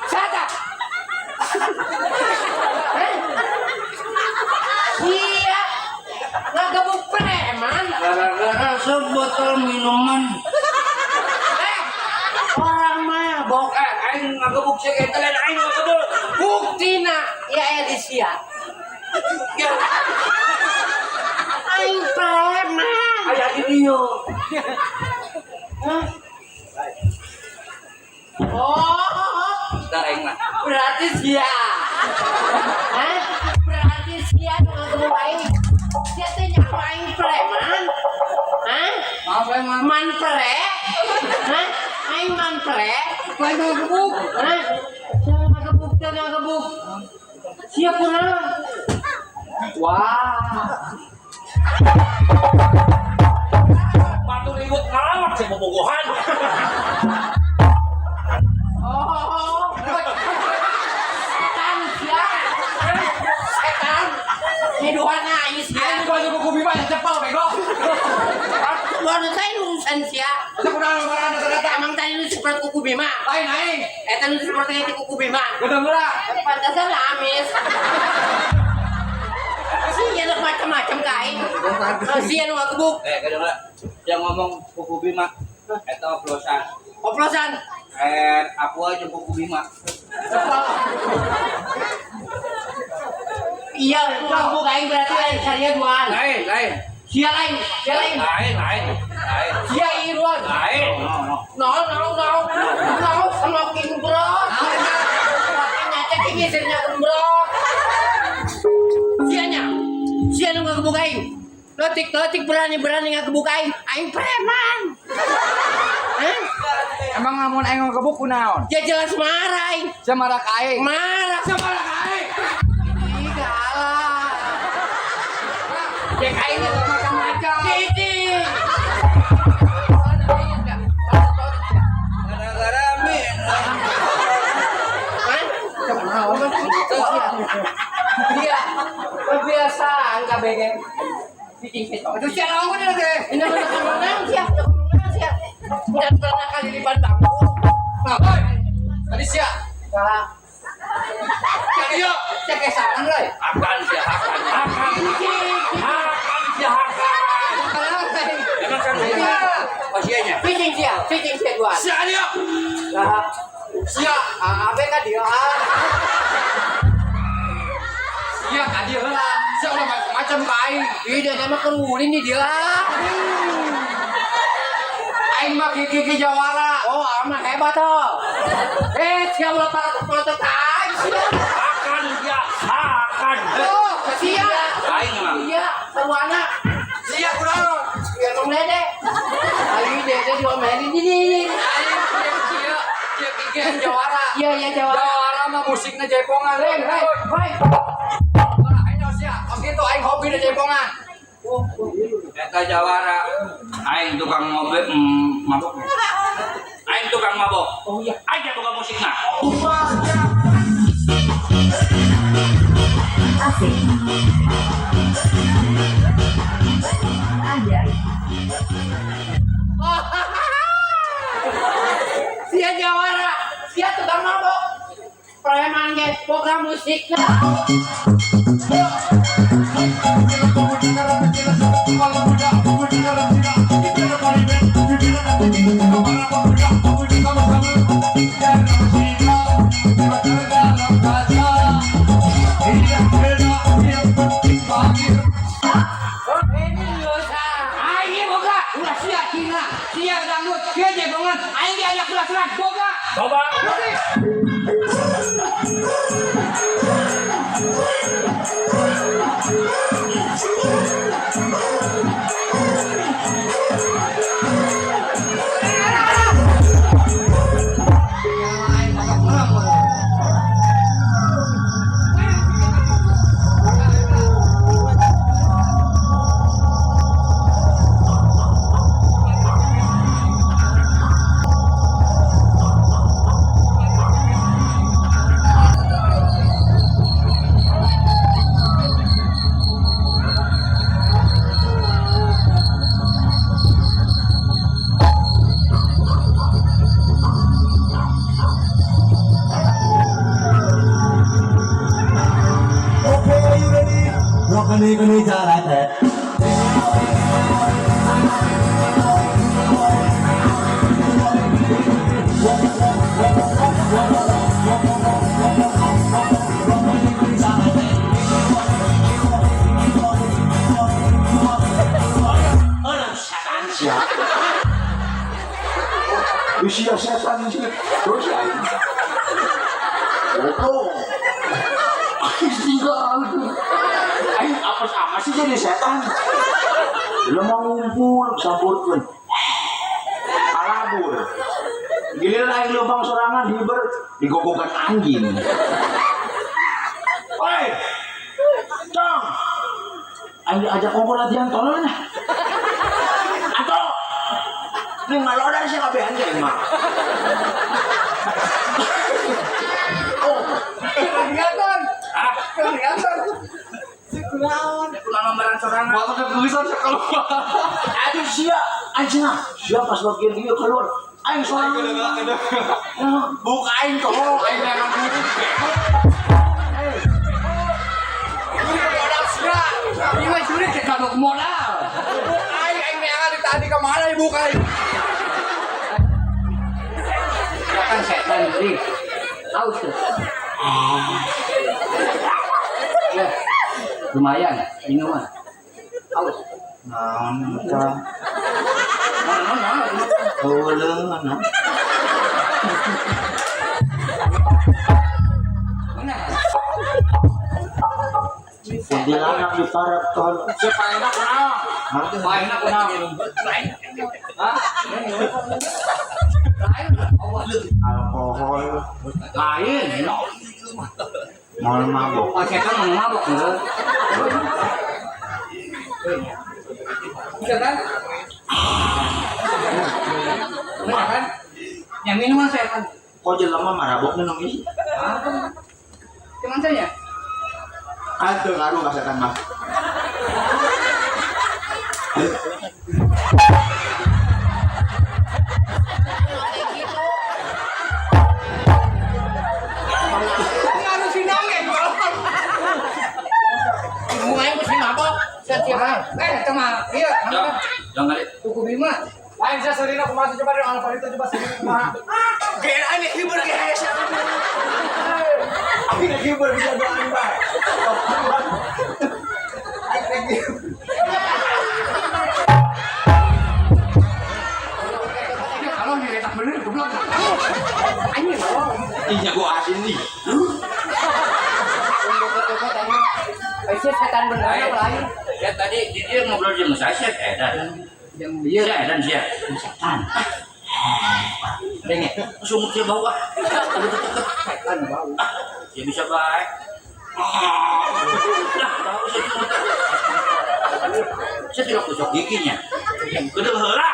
Sata. Hah? Sia ngagebuk preman. Gara-gara sebotol minuman. Eh, orang mabok. Eh, aing ngagebuk sia ge lain aing ngagebuk. Buktina ya di sia. Ya, Aing preman. aya di dieu. Hah? Oh, Bentar aing mah. berarti sia. Hah? Berarti sia nu ngagebuk aing. Sia teh nyaho aing preman. Hah? Maaf aing mah. Man pre? Hah? Aing man pre? Aing ngagebuk. Hah? Sia ngagebuk, sia ngagebuk. Sia kunaon? Wah. Batu ribut ngalawak sih bobogohan. Oh, setan sia. Setan. Hidupan aing sia. Aing baju kuku bima cepal bego. Baru teh urusan sia. Asa kunaon marana ternyata. Emang tadi lu seperti kuku Bima. Lain aing. Eta lu seperti itu kuku Bima. Gedeng heula. Pantasan amis. Sia anak macam-macam ka aing. Sia nu ngagebuk. Eh, gedeng heula. Yang ngomong kuku Bima eta oplosan. Oplosan. Eh, aku aja kuku Bima. Iya, lu ngagebuk aing berarti aing saria duaan. Lain, lain. Sia lain, sia lain. Lain, lain, lain. Sia iruan. Lain. No, no, no. No smoking, bro. Smoking aja ngisirnya, bro. Sianya. Sia nu ngagebuk aing. Letik letik berani berani ngagebuk aing. Aing preman. Hah? Emang lamun aing ngagebuk kunaon? Ya jelas marah aing. Sia marah ka aing. Marah. Sia marah ka aing. Ih, kalah. Cek aing macam-macam. Cicing. Gara-gara minum. Hah? Iya. Kebiasaan KBG. Cicing situ. Aduh, sia naon kudu teh? Ini mana ngomong sia, ngomong sia. Dan pernah kali lipat bangku. Nah, oi. Tadi sia. Salah. Sia ieu, sia kesakan euy. Akan sia akan. Akan. Akan sia akan. Emang kan Iya. Oh, sianya. Cicing sia, cicing sia dua. Sia dia. Lah, Sia. ah, abe ka dia ah. Sia ka dieu heula. Sia ulah macam-macam ka aing. Ih, dia sama kerunin nih dia. Aing mah kiki jawara. Oh, ama hebat toh. Eh, sia ulah para foto aing sia. Akan sia akan. Oh, sia. Aing mah. Iya, sarwana. Sia kunaon? Ya ngomong dede. Ayo dede diomelin ini. Aing sia sia kiki jawara. Iya, iya jawara. Jawara mah musikna jaipongan. Hei, hei, hei. Aing naon sia? Kos kitu aing hobi na jaipongan. Eta jawara. Aing tukang mobil mabok. Aing tukang mabok. Oh iya. Aing tukang musikna. Asik. Anjay. Oh, sia jawara, sia tukang mabok. Preman ge boga musikna. Ini dosa. Aing boga, ulah sia Cina, sia dangdut, sia jaipongan, aing ge aya kelas boga. Coba. Musik. 跟你再来的。Sia setan sih, terus aing. Goblok. Aing tinggal. Aing apa sama sih jadi setan? Belum mau ngumpul, sampurkeun. Alabur. Giliran aing lubang sorangan hiber digogokan anjing. Oi! Cong! Aing diajak ngumpul latihan tolong nah. Ato! Ini malodar sih kabehan kayak mah. Oh, kelihatan. Ah, kelihatan. Kunaon? Kunaon lembaran sorangan. Waktu kegulisan sih keluar. Aduh sia, anjing ah. Sia pas bagian dia keluar. Aing sorangan. Bukain tolong, aing yang nunggu. Modal sia. Ini mah curi kayak kagak modal. Bukain aing neangan di tadi kemana dibukain? Ya kan setan beri. Haus tuh. Ya, lumayan minuman. Haus. Naon eta? Mana mana. Heuleung mana? Mana? Kuntilanak di parab tol. Siapa enak kunaon? Hah? Enak kunaon? Hah? Lain. Alkohol, Lain. mau mabok. Oh, setan mau mabok enggak? Bisa kan? Bisa kan? Yang minuman setan. Kok jelema marabok minum isi? Cuman saya. Aduh, ngaruh ka setan mah. Nganu sinange goblok. Bungain mesti mabok. Siapa? Sama iya, Jangan kali. Kuku Bima. Lain sia serina kumaha sih coba dong Alvarito coba serina kumaha. Kayak aneh hibur kayak siapa? Aing hibur bisa doan bae. Kalau diletak bener goblok. Anjing. Ih, jago asin nih. Eh, setan beneran apa lain? Ya tadi dia ngobrol sama saya, saya edan. Yang dia Saya edan sih. setan. Denge, Sumut dia bau ah. setan bau. Ya bisa baik. Lah, bau saya cuma. Saya tidak gosok giginya. Gede heula.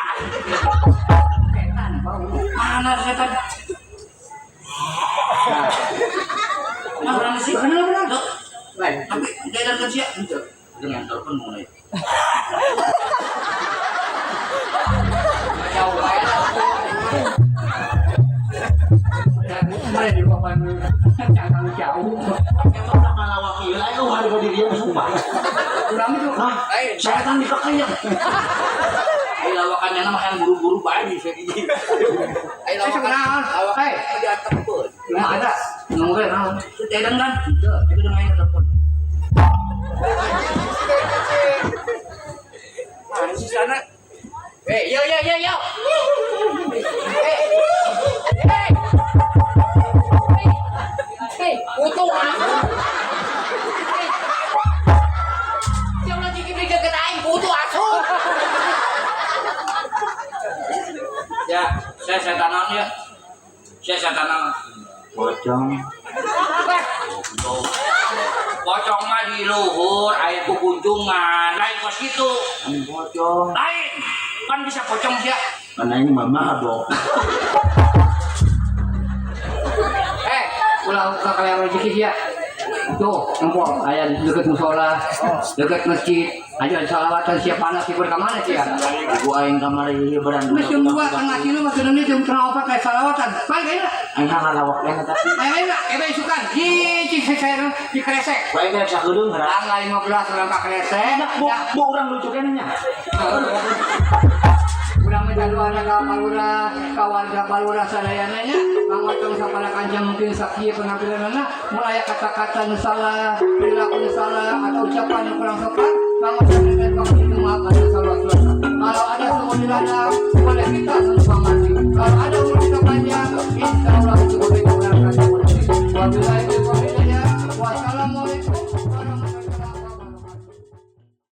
Setan bau. Mana setan? Mana sih? Bener bener. Lain. Tapi dia dan kan sih. Dengan telepon mulai. Jauh banget. Kemarin di rumah jangan jauh. Eta udah ngalawak ieu, aing harga diri dia sumpah. Kurang itu. Hah? Setan dikekeyang. Ayo lawakannya nama yang buru-buru bae bisa gini. Ayo Eh, sebenarnya. lawakan. Hei. Diantepkeun. Nah, ada. Ngomong naon? Edan kan? Itu dengan yang telepon. Mana sih sana? Eh, yo yo yo yo. Eh. Eh. Hei, untung aku. Hei. Siapa lagi beri ke aing putu asu. Ya, saya setanan ya. Saya setanan. Pocong. Wah, Pocong mah di luhur, air kukunjungan, lain kos gitu. Aing pocong. Lain, kan bisa pocong sih ya. Karena ini mah mabok. eh, ulah ulah kalian rezeki ya. Tuh, engko aya deket musola, deket masjid, aja salawatan siap panas sih ka mana sih ya? Gua aing kamari hiburan. Geus jam 2 tengah tilu mah ini jam setengah opat kayak salawatan. Baik ayeuna. Aing ngalawak eta tapi. Ayo ayeuna, ebe isukan. Di saya di kresek. Gua aing rek sakedeung geura. Tanggal 15 urang ka kresek. Bu, bu urang lucu keneh nya. Urang mah jaluan ka palura, ka warga palura sadayana nya. Mang Otong sapala kanca mungkin sakieu penampilanna, mulai kata-kata nu salah, perilaku nu salah atau ucapan nu kurang sopan, Mang Otong.